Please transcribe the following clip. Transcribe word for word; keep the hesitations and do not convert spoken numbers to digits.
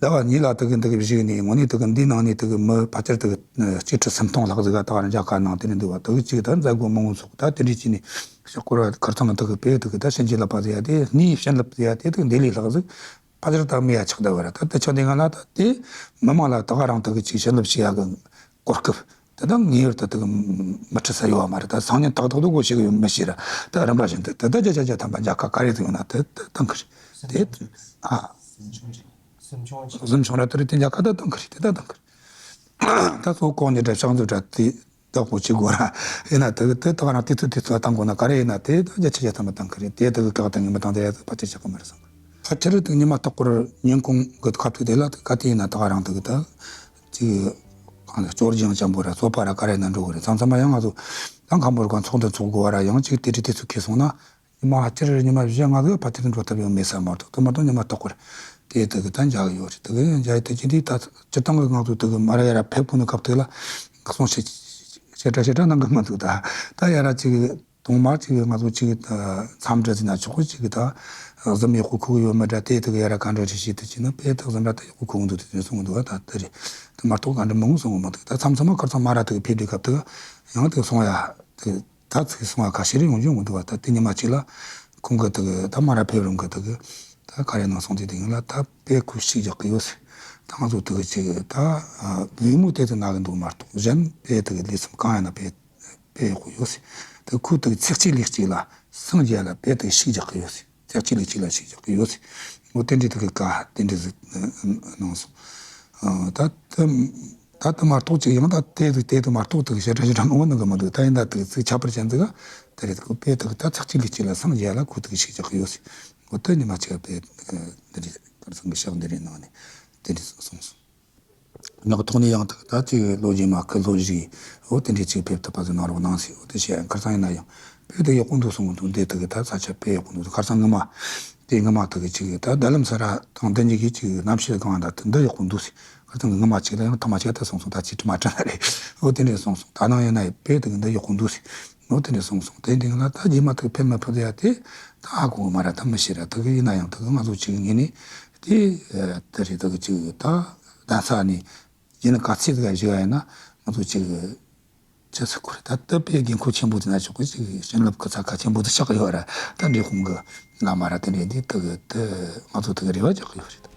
ཟླ་བ་གཉིས་ལ་དེ་གི་འདི་གི་བཞུགས་ནས་དངོས་གནས་དེ་གི་འདིའི་ནང་ནས་དེ་གི་མི་ཕལ་ཆེར་དེ་གི་གཅིག་ཁྲི་སུམ་སྟོང་ལྷག་ཟིག་ག་ད་ག་རང་རྒྱ་གར་ནང་དེ་ནས་འདུག་བ། དེ་གི་གཅིག་ད་མཛད་སྒོ་མང་བོ་ཚོགས། ད་དེ་འདྲའི་གཅིག་ནས་ཤོག་སྐོར་བ་ཁར་ཚང་དེ་གི་དཔེ་དེ་གི་ད་བྱིན་གྱིས་བརླབས་པ་ཟེར་ཡ་དེ། སྣའི་བྱིན་རླབས་ཟེར་ཡ་དེ་དེ་གི་འདི་ལས་ལྷག་ཟིག་ཕལ་ཆེར་ད་མེད་ཡ་ཆགས་བསྡད་བ་ར། ད་དེ་ཆགས་དེ་ང་ལ་ད་དེ་མི་མང་ལ་ད་ག་རང་དེ་གི་གཅིག་བྱིན་རླབས་བྱེད་ཡ་གི་གོ་སྐབས་དེ་ད་ངེས་པར་དུ་དེ་གི་མི་འཁྲི་ས་ཡོད་བ་མ་རེད། ད་སང་ཉིན་ཏག་ཏག་ཏུ་གོ་ཞིག་ཡོད་མི་ཤེས་ར། ད་རིམ་པ་བཞིན་དུ་དེ་ད་བརྒྱ་ཆ་བརྒྱ་ཐམ་པ་མཇལ་ཁ་ག་རེ་ཟིག་ཡོད་ན་དེ་དེ་གཏོང་གི་རེད། དེ་ཨ། གཟིམ་ཆུང་ར་དེ་རེད། དེ་འཇག་ཁ་ད་གཏོང་གི་རེད། དེ་ད་གཏོང་གི་རེད། ད་གཙོ་བོ་ལྐོག་ནས་འདྲ་ཕྱག་མཛོད་འདྲ་དེ་བདག་པོ་བྱེད་དགོས་ར། ཡིན་ན་དེ་དེ་ད་ག་རང་དུས་ཚོད་དུས་ཚོད་བཏང་དགོས་ན་ག་རེ་ཡིན་ན་དེ་ད་བརྒྱ་ཆ་བརྒྱ་ཐམ་པ་གཏོང་གི་རེད། དེ་དེ་གི་བཀག་དང་ངེས་མི་བཏང་དེ་ཡ་ཕལ་ཆེར་ཆགས་གི་མ་རེད་བསམ་གི། ཕལ་ཆེར་དེ་ཉི་མ་རྟག་པར་ཉིན་གུང་གི་ཁ་ཐུག་དེ་ལ་དེ་ག་དེ་ཡིན་ན་ད་ག་རང་དེ་གི་ད་ཅིག་སྐྱོར་སྦྱང་ཅན་པོ་ར་གསོལ་བ་ར་ག་རེ་ན་འགྲོ་གི་རེད། མཚམས་མཚམས་མ་ཡང་ང་ཚོ་ད་ཁམས་པར་གང་ཚོགས་འདུ་ཚོགས་དགོས་བ་ར། ཡང་ཅིག་དེ་འདྲའི་དུས་ཚོད་འཁེལ་སོང་ན། ཉི་མ་སྤྱིར་ཉི་མ་བཞི་ལྔ་ཟིག་ཕལ་ཆེར་འགྲོ་ཐུབ་ཡོད་མེད་ས་མ་གཏོགས། དེ་མ་གཏོགས་ཉི་མ་རྟག་པར་དེ་དེ་གི་ད་མཇལ་གི་ཡོད་རེད། དེ་གི་མཇལ་ཡི་དེ་ཅི་འདི་ད་སྤྱིར་བཏང་གི་ང་ཚོ་དེ་གི་མ་ར་ཡ་ར་ཕེབས་གོ་ནི་སྐབས་དེ་ལ་གསུང་བཤད་བཤད་གྲྭ་བཤད་གྲྭ་གནང་གི་མི་འདུག་ད་ད་ཡ་ར་ཅིག་དུང་མ་ཅིག་ང་ཚོ་ཅིག་མཚམས་འདྲ་ཟིན་ན་ཆོག་གི་ཅིག་ད་གཟིམ་ཡག་པོ་ཁུག་ཡོད་མེད་འདྲ། དེ་དེ་གི་ཡ་ར་ག་འདྲ་རེ་བྱེད་དེ་ཅི་ན་དཔེ་དེ་གཟིམ་ར་ད་ཡག་པོ་ཁུག་འདུག་དེ་དེ་གསུང་གི་འདུག་ད་དེ་རེད། དེ་མ་གཏོགས་ག་འདྲ་མང་པོ་གསུང་གི་མི་འདུག་ད་མཚམས་མཚམས་མ་ཁར་ཚང་མ་ར་དེ་གི་ཕེབས་དུས་སྐབས་དེ་ཡང་དེ་གསུང་ཡ་དེ། ད་ཚིག་གསུང་བ་ཁ་ཤས་རེ་ཡོང་རྒྱུ་མི་འདུག་བ། ད་དེ་ཉི་མ་གཅིག་ལ་ཁོང་གི་དེ་གི་ད་མ་ར་ཕེབས་རུང་གི་དེ་གི་ད་ག་རེ་གནང་སོང་དེ་དེ་ཡིན་ལ། ད་དཔེ་ཁོས་ཤིག་རྒྱག་གི་ཡོད་ཟེར། ད་ང་ཚོ་དེ་གི་ཅིག་ད་བུ་མོ་དེ་དེ་ན་གི་འདུག་མ་གཏོགས་གཞན་དཔེ་དེ་གི་ལས་སེམས་གང་ཡིན་ན་དཔེ་དཔེ་ཡག་པོ་ཡོད་ཟེར། དེ་ཁོས་དེ་གི་ཚེགས་གཅིག་ལུས་གཅིག་ལ་སངས་རྒྱས་ལ་དཔེ་དེ་གི་ཤིག་རྒྱག་གི་ཡོད་ཟེར། ཚེགས་གཅིག་ལུས་གཅིག་ལ་ཤིག་རྒྱག་གི་ཡོད་ཟེར། འོ་དེ་འདྲའི་དེ་གི་བཀའ་དེ་འདྲ་ཟིག་གནང་སོང་། ད་དེ་ད་དེ་མ་གཏོགས་ཅིག་ཡང་ད་དེ་དེ་དེ་མ་གཏོགས་དེ་ཞེ་དྲག་ཞེ་དྲག་མང་པོ་གནང་གི་མི་འདུག་ད་ཡིན་ད་དེ་ཚིག་ཁྱད་པར་ཅན་ཟིག་ག་དེ་རེད། དེ་དཔེ་དེ་ད་ཚེགས་གཅིག་ལུས་གཅིག་ལ་སངས་རྒྱས་ལ་ཁོ་དེ་ཤིག་རྒྱག་གི་ཡོད་ཟེར། འོ་དེ་ཉི་མ་གཅིག་དཔེ་འདི་རེད། ཁར་སང་གི་ཕྱག་འདི་རེད་གནང་ནས་དེ་འདྲ་གསུངས་སོང་། ངག་ཐོག་ནས་ཡང་དག་ད་ཅིག་ལོ་རྗེས་མ་སྐུ་ལྷོད་ཞིག་འོ་དེ་འདྲའི་ཅིག་ཕེབས་ཐུབ་པ་ཟིག་གནང་རོགས་གནང་ཟེར། འོ་དེ་བཤད་ཁར་སང་ཡིན་ན་ཡང་དཔེ་དེ་ཡག་པོ་འདུག་གསུང་གི་འདུག་འདི་དེ་གི་ད་ས་ཆ་དཔེ་ཡག་པོ་འདུག་ཁར་སང་ངི་མ་དེ་ངི་མ་དེ་གི་ཅིག་ད་རྡ་རམ་ས་ར་དང་འདི་གཉིས་ཀྱི་ཅིག་གནམ་གཤིས་གང་ད་དེ་འདི་ཡག་པོ་འདུག་ཟེར། ཁར་སང་གི་ངི་མ་ཅིག་ལ་ཡང་ཐོག་མ་ཅིག་ད་གསུངས་སོང་། ད་ཅིག་དྲི་མ་དྲི་ན་རེད། འོ་དེ་འདྲ་གསུངས་སོང་། ད་ནང་ཡིན་ན་ཡང་དཔེ་དེ་གི་འདི་ཡག་པོ་འདུག་ཟེར། འོ་དེ་འདྲ་གསུངས་སོང་། དེ་འདི་ང་ལ་ད་རྗེས་མ་དེ་གི་ཕེབས་མ་ཕེབས་ཡ་དེ་ད་ཧ་གོ་གི་མ་རེད། ད་མི་ཤེས་ར། དེ་གི་ཡིན་ན་ཡང་དེ་གི་ང་ཚོ་ཅིག་ངེས་ནས་དེ་དེ་རེད། དེ་གི་ཅིག་ད་གདན་ས་ནས་ཡིན་ན་ག་ཚད་ཟིག་བཞུགས་ཡ་ཡིན་ན་ང་ཚོ་ཅིག་ཅི་ཟེར་དགོས་རེད། ད་ལྟ་དཔེ་དགོས་མཁོ་ཆེན་པོ་དེ་ན་ཆོག་གི་ཅིག་བྱིན་རླབས་ཀྱི་ཚ་ཁ་ཆེན་པོ་དེ་ཆགས་ཡོད་ར། ད་འབྲས་སྤུངས་གི་བླ་མ་ར་དེ་འདྲས་དེ་དེ་གི་དེ་ང་ཚོ་དེ་གི་རེ་བ་རྒྱག་གི་ཡོད་རེད།